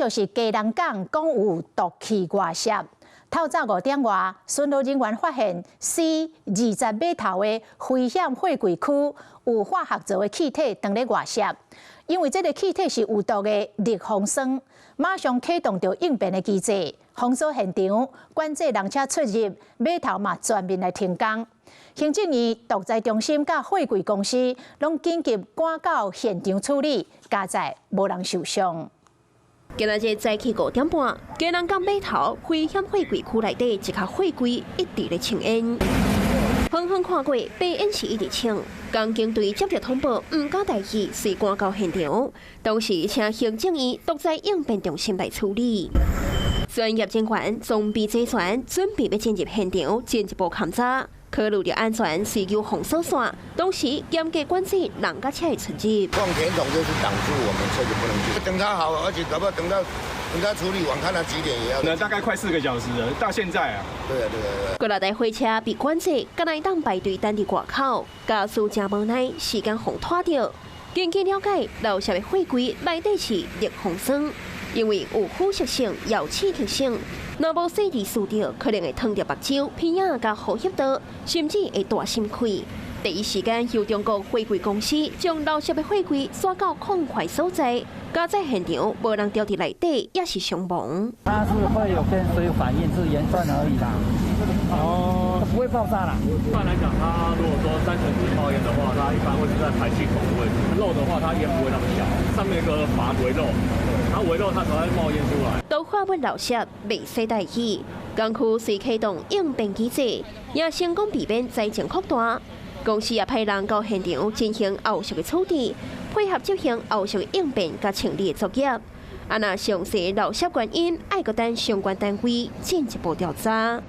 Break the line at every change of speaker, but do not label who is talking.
就是基隆港講有毒氣外泄，透早5點外，巡邏人員發現 C 20碼頭的危險貨櫃區有化學槽的氣體當咧外泄，因為這个氣體是有毒的氯磺酸，馬上啟動著應變的機制，封鎖現場，管制人車出入，碼頭嘛全面來停工。行政院毒災中心佮貨櫃公司攏緊急趕到現場處理，佳哉無人受傷。
今仔日早起5點半，基隆港碼頭危險貨櫃區內底一卡貨櫃一直咧衝煙，遠遠看過白煙是一直衝。工警隊接著通報，毋敢大意，隨趕到現場。當時請行政院毒災應變中心來處理。專業人員裝備齊全，準備欲進入現場進一步勘查。考慮著安全，需要封鎖線，同時嚴格管制人佮車的出入。
放甜筒就是擋住我們車子不能進。等他好，而且搞不好等他處理完，看他幾點也要。
那大概快4個小時了，到現在啊。
對啊，對啊，對啊。
幾若台貨車被管制，敢若會當排隊等佇外口，家屬誠無奈，時間予拖著。根據了解，漏洩的貨櫃內底是氯磺酸，因為有腐蝕性、有刺激性，若無細緻疏著，可能會燙著目睭、鼻仔佮呼吸道，甚至會大心潰。第一時間由中國貨櫃公司將漏洩的貨櫃徙到空懷所在，佳哉現場無人著佇內底，抑是傷亡。
它是會有跟水反應，是鹽酸而已啦。哦，不會爆炸啦。
一般來講，它如果說單純是冒煙的話，它一般會是在排氣孔的位置。漏的話，它煙不會那麼小，上面有個閥微漏，它微漏它才會冒煙出來。
都化物漏洩袂使大意，港區隨啟動應變機制，也成功避免災情擴大。公司也派人到現場進行後續的處置，配合執行後續應變佮清理的作業。啊，若詳細漏洩原因，愛閣等相關單位進一步調查。